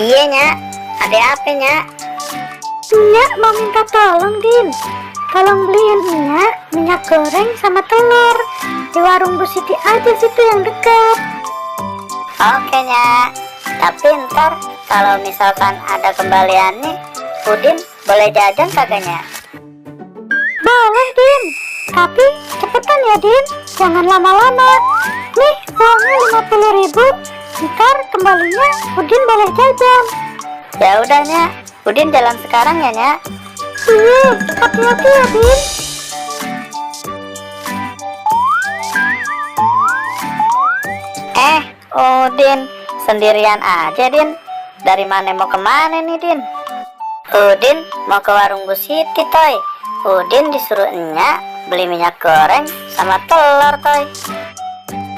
Iya Nya, ada apa Nya? Nyak mau minta tolong Din, tolong beliin Nyak minyak goreng sama telur di warung Bu Siti aja situ yang dekat. Oke Nya, tapi ntar kalau misalkan ada kembaliannya, Udin boleh jajan kagak Nya? Boleh Din, tapi cepetan ya Din, jangan lama-lama. Nih uangnya 50.000, ntar kembalinya Udin boleh jajan. Ya udah Nya, Udin jalan sekarang ya Nya. Iya, hati-hati ya Din. Udin sendirian aja Din. Dari mana mau kemana nih Din? Udin mau ke warung Bu Siti Toy. Udin disuruh Nya beli minyak goreng sama telur Toy.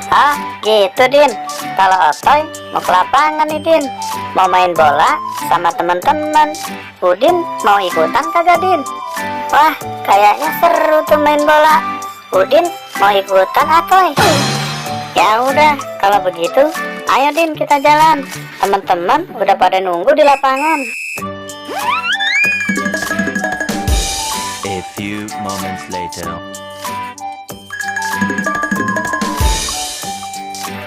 Ah gitu Din. Kalau Otoy mau ke lapangan nih Din, mau main bola sama teman-teman. Udin mau ikutan kagak Din? Wah kayaknya seru tuh main bola. Udin mau ikutan Atoy? Ya udah kalau begitu ayo Din kita jalan. Teman-teman udah pada nunggu di lapangan. A few moments later.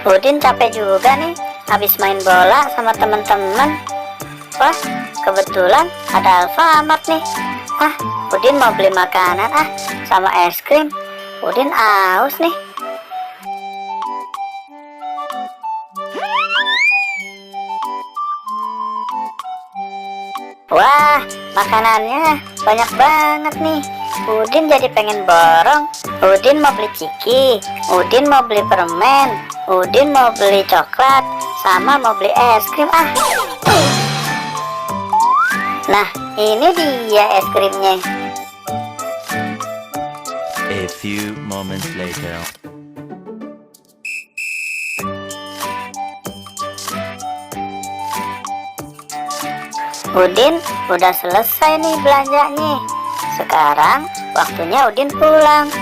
Udin capek juga nih habis main bola sama teman-teman. Wah kebetulan ada Alfamart nih. Udin mau beli makanan sama es krim. Udin aus nih. Wah makanannya banyak banget nih. Udin jadi pengen borong. Udin mau beli ciki, Udin mau beli permen, Udin mau beli coklat, sama mau beli es krim Nah ini dia es krimnya. A few moments later. Udin udah selesai nih belanjanya. Sekarang waktunya Udin pulang.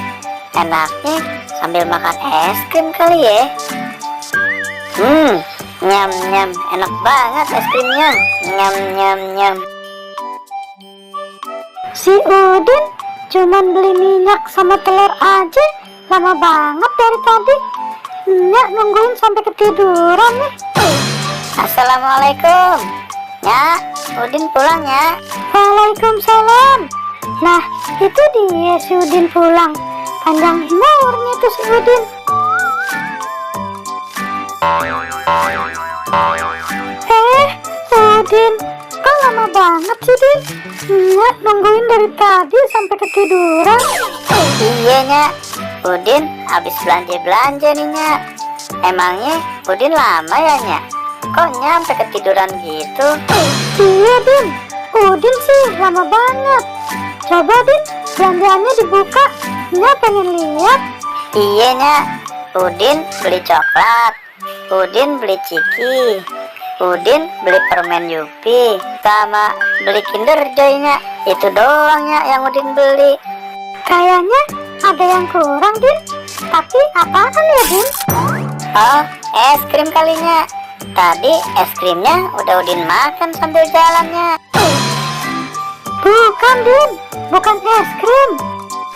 Enaknya sambil makan es krim kali ya. Nyam nyam, enak banget es krimnya. Nyam nyam nyam. Si Udin cuman beli minyak sama telur aja, lama banget dari tadi. Nyak nungguin sampai ketiduran nih. Assalamualaikum Nya, Udin pulang ya. Waalaikumsalam. Nah itu dia si Udin pulang. Panjang umurnya tuh si Udin. Udin, kok lama banget sih Din? Nyak nungguin dari tadi sampai ketiduran. Iya Nya, Udin habis belanja-belanja nih Nya. Emangnya Udin lama ya Nya? Kok nyampe ketiduran gitu? Iya Din, Udin sih lama banget. Coba Din, belanjaannya dibuka, Nyak pengen lihat. Iya Nya, Udin beli coklat, Udin beli ciki, Udin beli permen Yupi, sama beli Kinder Joy Nya. Itu doang Nya yang Udin beli. Kayaknya ada yang kurang Din. Tapi apaan ya Din? Oh, es krim kalinya. Tadi es krimnya udah Udin makan sambil jalannya. Bukan Din, bukan es krim.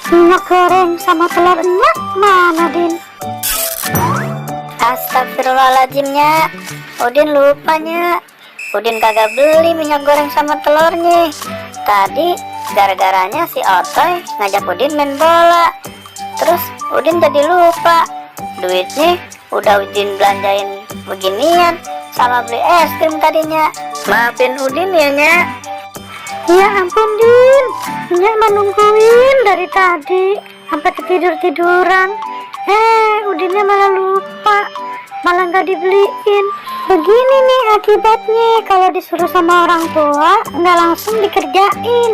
Minyak goreng sama telur Nyak mana Din? Astagfirullahaladzim Nya, Udin lupa Nya. Udin kagak beli minyak goreng sama telurnya. Tadi gara-garanya si Otoy ngajak Udin main bola. Terus Udin jadi lupa. Duitnya udah Udin belanjain beginian sama beli es krim tadinya. Maafin Udin ya Nya. Ya ampun Din, Nyak menungguin dari tadi sampai ketidur-tiduran. Udinnya malah lupa, malah nggak dibeliin. Begini nih akibatnya kalau disuruh sama orang tua nggak langsung dikerjain.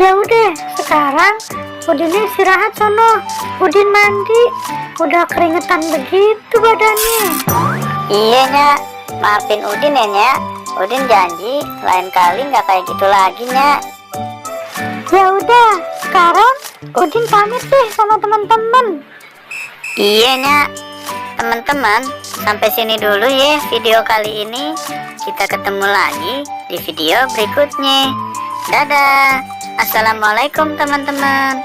Ya udah, sekarang Udinnya istirahat sono. Udin mandi, udah keringetan begitu badannya. Iya Nya, maafin Udin ya Nya. Udin janji lain kali nggak kayak gitu lagi Nya. Ya udah, sekarang Udin pamit deh sama teman-teman. Iya Nya, teman-teman, sampai sini dulu ya video kali ini. Kita ketemu lagi di video berikutnya. Dadah. Assalamualaikum teman-teman.